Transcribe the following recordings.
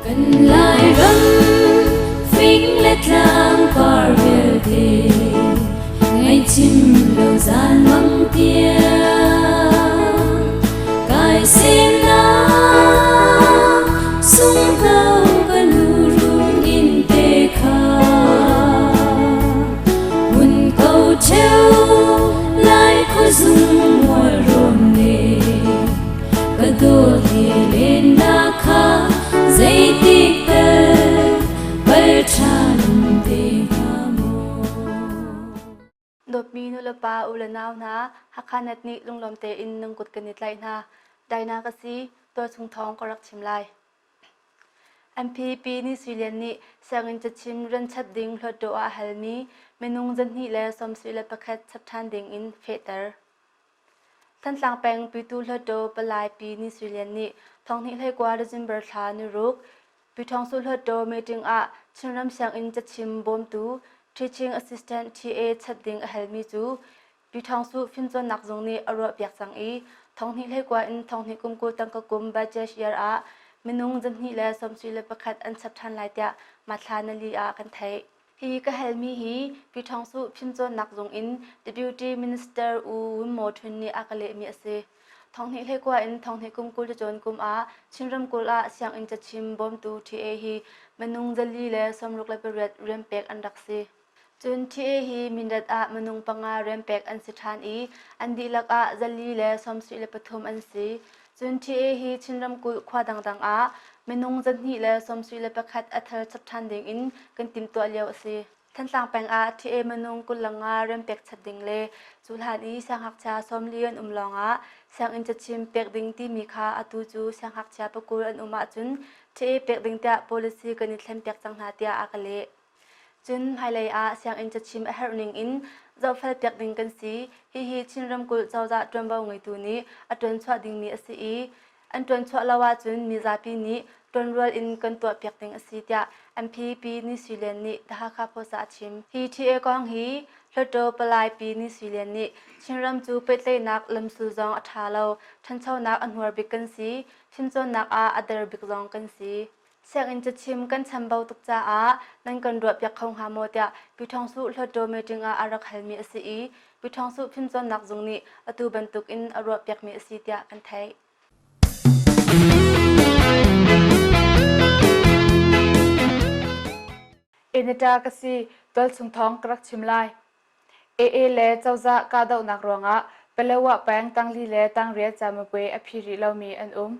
Kan Lairam fing le tlang par vialte ngaihchim lo zan mang tiang kai semnak sunghno ka nu run in te kha mun ko cheu lai khuazung mual rawn le ka dawt he len na kha zeitik tal pal ṭhan te hnga maw? Dawtmi nulepa u le nau hna, Hakha Net nih lunglawm tein nan kut kan i tlaih hna. Daina ka si, tualchung thawng ka rak chim lai. MPP Ni Sui Lian nih sianginn cachim rian chap ding Hluttaw ah a halmi minung 271 chap ṭhan ding in fehter. Thantlang peng Pyithu Hluttaw Palai Pi Ni Sui Lian nih 2021 December thla niruk Pyithawngsu Hluttaw meeting ah Chinram sianginn cachim bawmtu Teaching Assistant TA chap ding a halmi cu Pyithawngsu fimcawnnak zung nih a ruahpiak cang i 2021 in 2020 tangka kum budget year ah minung 271 an chap ṭhan lai tiah Mathla nali ah kan theih. Hi ka halmi hi Pyithawngsu fimcawnnak zung in Deputy Minister U Win Maw Htun nih a ka lehmi a si. 2021 in 2020 cacawn kum ah Chin ramkulh ah sianginn cachim bawmtu TA hi minung 468 rian pek an rak si. Cun TA hi Mindat ah minung panga rian pek an si ṭhan i an dihlak ah 473 an si. Cun TA hi Chin ramkulh khua dangdang ah minung 271 a thar chap ṭhan ding in kan timhtuah lio a si. Thantlang peng ah TA minung 25 rian pek chap ding le cu hlan i siangngakchia 40 an um lawng ah sianginn cachim pek ding timi kha atu cu siangngakchia pakul an um ahcun TA pek ding tiah policy kan i thlenpiak cang hna tiah a ka leh. Cun hmailei ah sianginn cachim a herh ning in zohfel piak ding kan si. Hihi Chin ramkulh cozah ṭuanvo ngeitu nih a ṭuanchuah dingmi a si i an ṭuanchuah lo ahcun mizapi nih ṭuanrual in kan tuahpiak ding a si tiah MP Pi Ni Sui Lian nih The Hakha Post ah a chim. Hi TA kong hi Hluttaw Palai Pi Ni Sui Lian nih Chinram cu pehtlaihnak lamsul zong a ṭha lo, ṭhanchonak a hnuar bik kan si, fimcawnnak ah a der bik zong kan si. Sianginn cachim kan chambau tuk caah nan kan ruahpiak kho hnga maw tiah Pyithawngsuh Hluttaw meeting ah a rak halmi a si i Pyithawngsuh Fimcawnnak Zung nih atu bantuk in a ruahpiakmi a si tiah kan theih. Enita ka si, tualchung thawng ka rak chim lai. AA le cozah kahdohnak ruangah Palawa peng tangli le tangriat camupuai a phi rih lomi an um.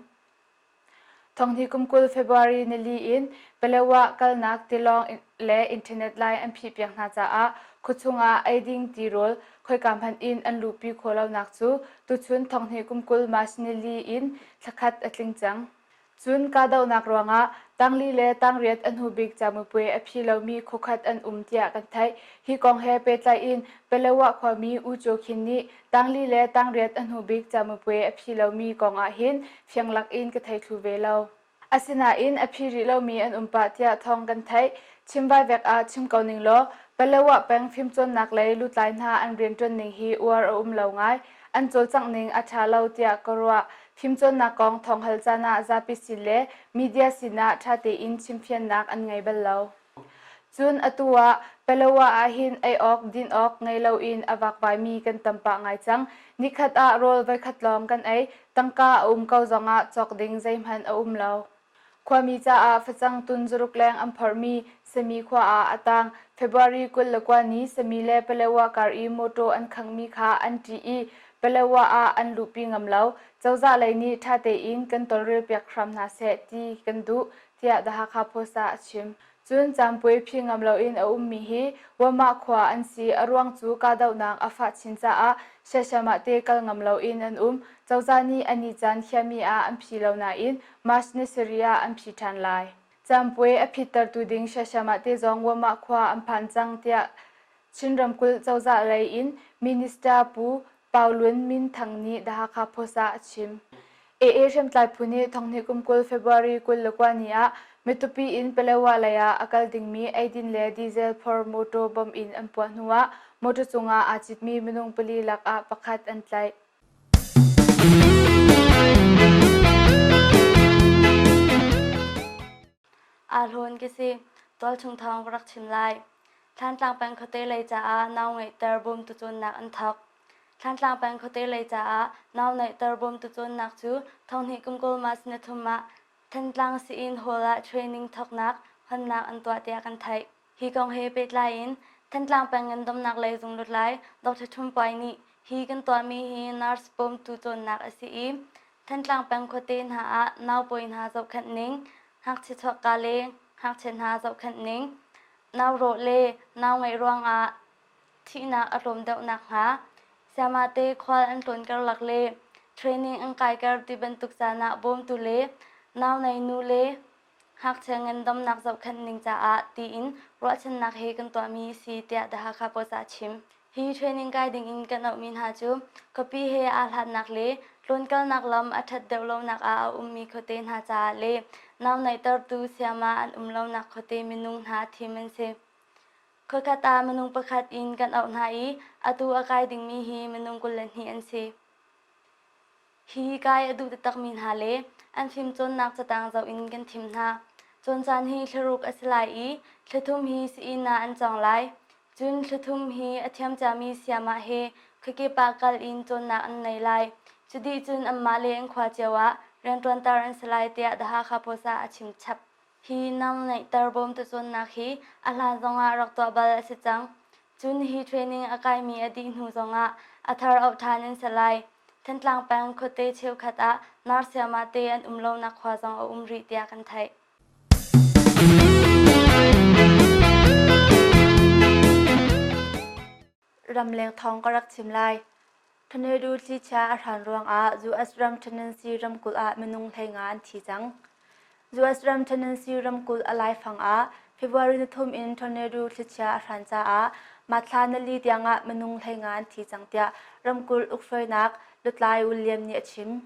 Thonghnih kum 20 February nili in Palawa kalnak tilawng le internet line an phihpiak hna caah khuachung ah eiding tirawl khoika hmanh in an luhpi khawh lonak cu tuchun thonghnih kum 20 March nili in thlakhat a tling cang. Cun kahdohnak ruangah tangli le tangriat a hnu bik camupuai a phi lomi khuakhat an um tiah kan theih. Hi kong he pehtlai in Palawa khuami U Kyaw Khin nih Tangli le tangriat a hnu bik camupuai a phi lomi kong ah hin fianglak in ka thei thlu ve lo. Asinain a phi rih lomi an um pah tiah thawng kan theih. Chim vaivek ah chim ko ning law, Palawa peng fimcawnnak lei lutlai hna an rianṭuan ning hi uar a um lo ngai. An cawlcangh ning a ṭha lo tiah ka ruah. Fimcawnnak kong thawnghal caan ah zapi sin le media sinah ṭha tein chimfiannak an ngei bal lo. Cun atu ah Palawa ahhin ei awk din awk ngei loin a vakvaimi kan tam pah ngai cang. Nikhat ah rawl voikhat lawng kan ei. Tangka a um ko zongah cawk ding zeihmanh a um lo. Khuami caah facang tun zaruk leng an phorhmi Sami khua ah a tang. February 29 ni Sami le Palawa kar i mawṭaw an khanghmi kha an ṭih i Palawa ah an luhpi ngam lo. Cozah lei nih ṭha tein kan tawlrelpiak hram hna seh ti kan duh. tiah The Hakha Post ah a chim. Cun Campuai phi ngam loin a ummi hi Wamah khua an si. A ruang cu kahdohnak a fah chin caah Shesham ah te kal ngam loin an um. Cozah nih a ni caan khiahmi ah an phi lo nain March ni sarih ah an phi ṭhan lai. Campuai a phittertu ding Shesham ah te zong Wamah khua an phan cang tiah Chin ramkulh cozah lei in Minister Pu Pau Lun Min Thang nih The Hakha Post ah a chim. AA hriamtlai phu nih thonghnih kum 20 February 29 ni ah Matupi in Palawa lei ah a kal dingmi eidin le diesel phor motor bomb in an puah hnu ah motor cungah aa citmi minung pali lakah pakhat an tlaih. Aa hlawn ka si. Tualchung thawng ka rak chim lai. Thlantlang peng khuate lei caah nau ngeihter bawmtu cawnnak an thawk. Thlantlang peng khuate lei caah nau ngeihter bawmtu cawnnak cu thonghnih kum kul mas ni thum ah Thantlang Sii-inn Hall ah training thawknak honnak an tuah tiah kan theih. Hi kong he pehtlai in Thantlang peng ngandamnak lei zung lutlai Dr. Thum Puai nih hi kan tuahmi hi nurse bawmtu cawnnak a si i Thantlang peng khuate hna ah naupawi hna zohkhenh ning, ngakchia chuakka le ngakchia hna zohkhenh ning, naurawh le nau ngeih ruangah thihnak a tlawm deuh nakhnga sayamate khual an tlawn karlak le training an kaiker ti bantuk caan ah bawmtu le nau nei nu le ngakchia ngandamnak zohkhenh ning caah tiin ruahchannak he kan tuahmi a si tiah The Hakha Post ah a chim. Hi training kai ding in kan auhmi hna cu khuapi he aa hlatnak le tlawnkalnak lam a ṭhat deuh lonak ah a ummi khuate hna caah le nau neihtertu sayama an um lonak khuate minung hna thim an si. Khuakhat ah minung pakhat in kan auh hna i atu a kai dingmi hi minung 22 an si. Hi kai a duh taktakmi hna le an fimcawnnak catang zoh in kan thim hna. Cawn caan hi thlaruk a si lai i thlathum hi sii-inn ah an cawng lai. Cun thlathum hi a thiam ciami sayamah he khuakip ah kal in cawnnak an nei lai. Cu dih cun anmah le an khua cio ah rianṭuanter an si lai tiah The Hakha Post ah a chim chap. Hi nang neihter bawmtu cawnnak hi a hlan zongah rak tuah bal a si cang. Cun hi training a kaimi a dih hnu zongah a thar auh ṭhan an si lai. Thantlang peng khuate cheukhat ah nurse sayamah te an um lonak khua zong a um rih tiah kan theih. Ramleng thawng ka rak chim lai. Tornado thlichia a hran ruangah US ram Tennessee ramkulh ah minung 15 an thi cang. US ram Tennessee ramkulh a laifang ah February nithum in tornado thlichia a hran caah mah thla nali tiangah minung 15 an thi cang tiah ramkulh ukhruainak lutlai William nih a chim.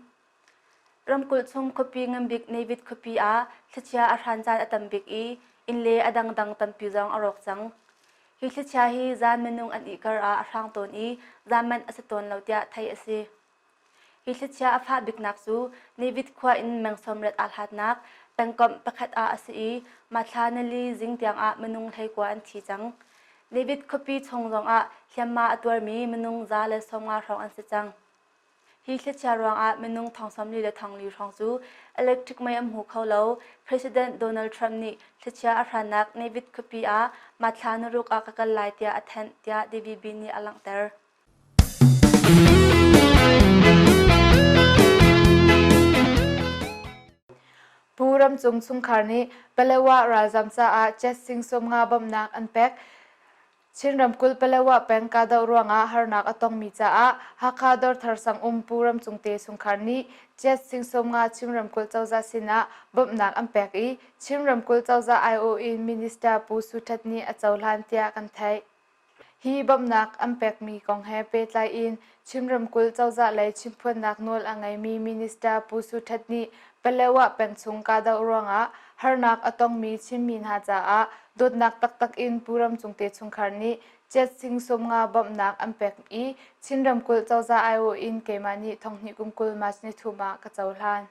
Ramkulh chung khuapi nganbik Nevid khuapi ah thlichia a hran caan a tam bik i inn le a dangdang tampi zong a rawk cang. Hi thlichia hi zan minung an ihkar ah a hrang tawn i zan manh a si tawn lo tiah theih a si. Hi thlichia a fah biknak cu Nevid khua in meng sawmriat aa hlatnak pengkomh pakhat ah a si i mah thla nili zing tiangah minung 19 an thi cang. Nevid khuapi chung zongah hliamhma a tuarmi minung 150 hrawng an si cang. Hi thlichia ruangah minung thong 40 le thong li hrawng cu electric mei an hmu kho lo. President Donald Trump nih thlichia a hrannak Nevid khuapi ah mah thla naruk ah ka kal lai tiah a thanh tiah DVB nih a langhter. Pu Ramcung chungkhar nih Palawa ralzam caah jet sing 50 bawmhnak an pek. Chin ramkulh Palawa peng kahdoh ruangah harnak a tongmi caah Hakha Dawrthar sang um Pu Ramcung te chungkhar nih jet sing 50 Chin ramkulh cozah sinah bawmhnak an pek i Chin ramkulh cozah aiawh in Minister Pu Su Htet nih a cohlan tiah kan theih. Hi bawmhnak an pekmi kong he pehtlai in Chin ramkulh cozah lei chimphuannak nawl a ngeimi Minister Pu Su Htet nih Palawa pengchung kahdoh ruangah harnak a tongmi Chinmi hna caah dawtnak taktak in Pu Ram Cung te chungkhar nih jet sing 50 bawmhnak an pek i Chin ramkulh cozah aiawh in keimah nih thonghnih kum 20 March nithum ah ka cohlan.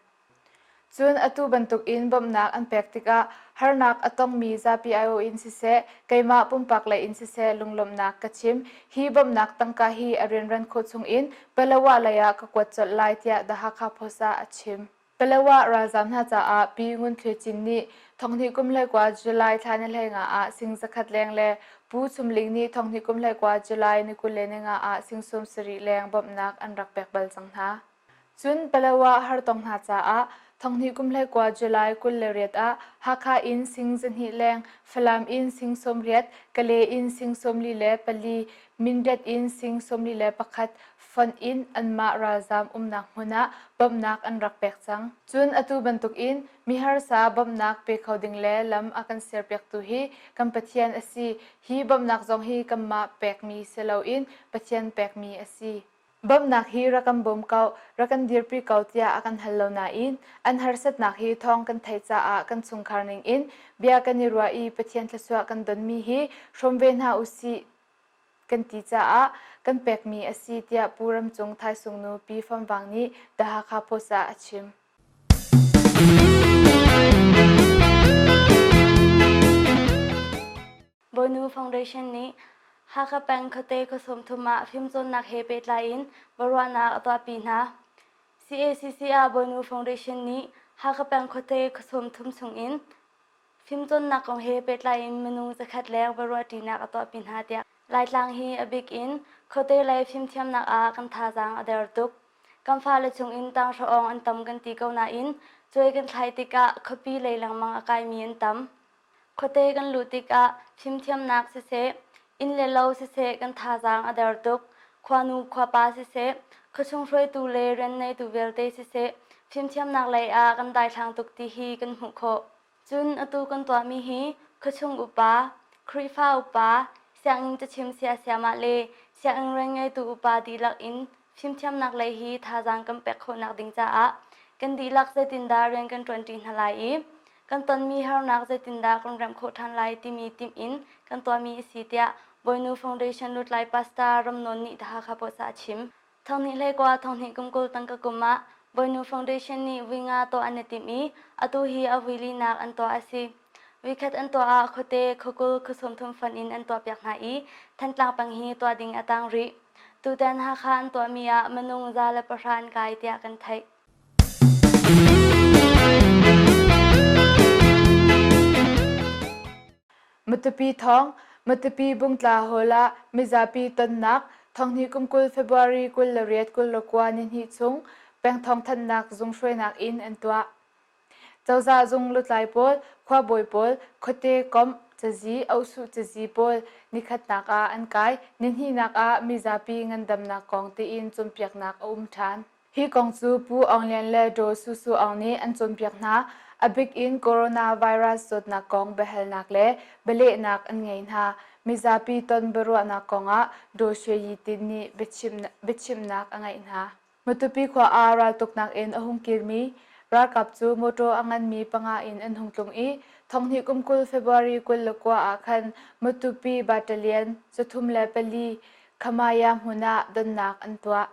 Cun atu bantukin bawmhnak an pek tikah harnak a tongmi zapi aiawh in siseh, keimah pumpak lei in siseh lunglawmhnak ka chim. Hi bawmhnak tangka hi a rianran khawh chungin Palawa lei ah ka kuat colh lai tiah The Hakha Post ah a chim. Palawa ralzaam hna caah Pi Ngun Thluai Cin nih thonghnih kum 19 July thla ni 15 ah sing zakhat leng le Pu Chum Ling nih thonghnih kum 19 July ni 25 ah sing 70 leng bawmhnak an rak pek bal cang hna. Cun Palawa hartong hna caah thonghnih kum 19 July 28 ah Hakha in sing 200 leng, Falam in sing 80, Kale in sing 44, Mindat in sing 41 fonh in anmah ralzaam umnak hmun ah bawmhnak an rak pek cang. Cun atu bantukin miharsa bawmhnak pe kho ding le lam a kan serpiaktu hi kan Pathian a si. Hi bawmhnak zong hi kanmah pekmi si loin Pathian pekmi a si. Bawmhnak hi rak kan bawm ko, rak kan dirpi ko tiah a kan hal lo nain an harsatnak hi thawng kan theih caah kan chungkhar ningin bia kan i ruah i Pathian thluachuah kan donmi hi hrawm ve hna usih kan ti caah kan pekmi a si tiah Pu Ram Cung Thaisung nu Pi Fam Vang nih The Hakha Post ah a chim. Bawinu Foundation nih Hakha peng khuate khuasawm thum ah fimcawnnak he pehtlai in biaruahnak a tuahpi hna. CACC ah Bawinu Foundation nih Hakha peng khuate khuasawm thum chungin Fimcawnnak kong he pehtlai in minung zakhat leng biaruahṭinak a tuahpi hna tiah Laitlang hi a bik in khuate lei fimthiamnak ah kan thazaang a der tuk. Kan fale chungin tanghra awng an tam kan ti ko nain cuai kan thlai tikah khuapi lei lengmang a kaimi an tam. Khuate kan luh tikah fimthiamnak siseh, inn le lo siseh kan thazaang a der tuk. Khuanu khuapa siseh, khuachung hruaitu le rian neitu vialte siseh, fimthiamnak lei ah kan daithlang tuk ti hi kan hmuh khawh. Cun atu kan tuahmi hi khuachung upa, Khrihfa upa, sianginn cachim siasiamah le sianginn rian ngeitu upa dihlak in fimthiamnak lei hi thazaang kan pek khawhnak ding caah kan dihlak zeitindah rian kan ṭuanṭi hna lai i kan tonmi harnak zeitindah kan remh khawh ṭhan lai timi timh in kan tuahmi a si tiah Bawinu Foundation lutlai Pastor Ram Nawn nih The Hakha Post ah a chim. Thonghnih hleikua thonghnih kum 20 tangka kum ah Bawinu Foundation nih vui nga tuah an i timh i atu hi a vui linak an tuah a si. Vuikhat an tuah ah khuate, khuakul, khuasawmthum fonh in an tuahpiak hna i Thantlang peng hi tuah ding a tang rih. Tutan Hakha an tuahmi ah minung 110 an kai tiah kan theih. Matupi thawng, Matupi Bungtla Hall ah mizapi tonnak thonghnih kum 20 February 28 29 nihnih chung pengthawng thanhnak zung hruainak in an tuah. Cozah zung lutlai pawl, khuabawi pawl, khuate komh cazi, ohsuh cazi pawl nikhatnak ah an kai. Nihnihnak ah mizapi ngandamnak kong tiin cawnpiaknak a um ṭhan. Hi kong cu Pu Aung Lian le Daw Su Su Aung nih an cawnpiak hna. A bik in coronavirus zawtnak kong biahalnak le bialehnak an ngei hna. Mizapi ton biaruahnak kong ah Daw Shwe Yi Tin nih biachimnak a ngeih hna. Matupi khua ah raltuknak in a hung kirmi ralkap cu mawṭaw a nganmi panga in an hung tlung i thonghnih kum 20 February 29 ah khan Matupi Battalion 34 Khamaya hmun ah donnak an tuah.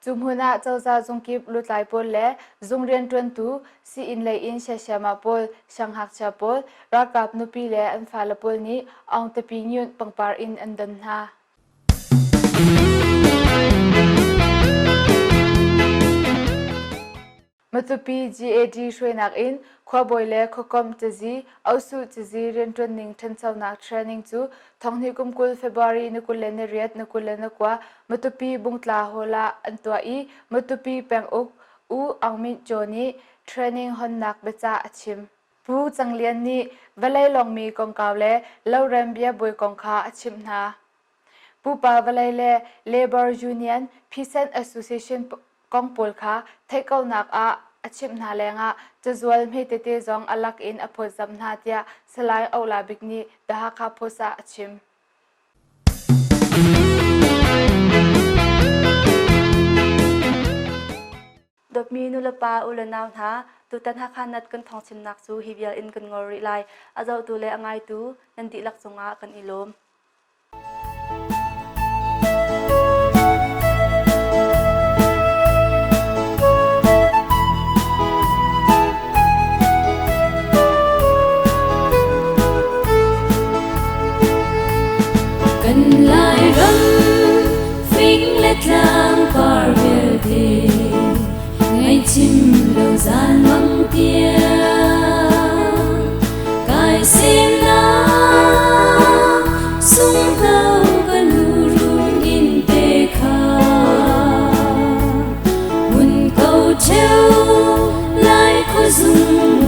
Cu hmun ah cozah zungkip lutlai pawl le zung rianṭuantu, sii-inn lei in siasiamah pawl, sianghngakchia pawl, ralkap nupi le an fale pawl nih Aungtapi Nyunt pangpar in an don hna. Matupi GAD hruainak in khuabawi le khuakomh cazi, ohsuh cazi rianṭuanning ṭhanchonak training cu thonghnih kum 20 February ni 28 ni 29 Matupi Bungtla Hall ah an tuah i Matupi penguk U Aung Myint Kyaw nih training honnak biacah a chim. Pu Cang Lian nih vawlei lawngmi kongkau le lorem biabuai kong kha a chimh hna. Pupa vawlei le Labor Union Peasant Association kong pawl kha theih konak ah a chimh hna lengah cazual hmetete zong a lak in a phawtzamh hna tiah Salai Ola Bik nih The Hakha Post ah a chim. Dawtmi nulepa ulenau hna, tutan Hakha Nat kan thawngchimnak cu hi vial in kan ngol rih lai. A zohtu le a ngaitu nan dihlak cungah kan i lawm. Kan Lairam fing le tlang par vialte ngaihchim lo zan mang tiang kai semnak sunghno ka lurun in te kha mun ko cheu lai khuazung.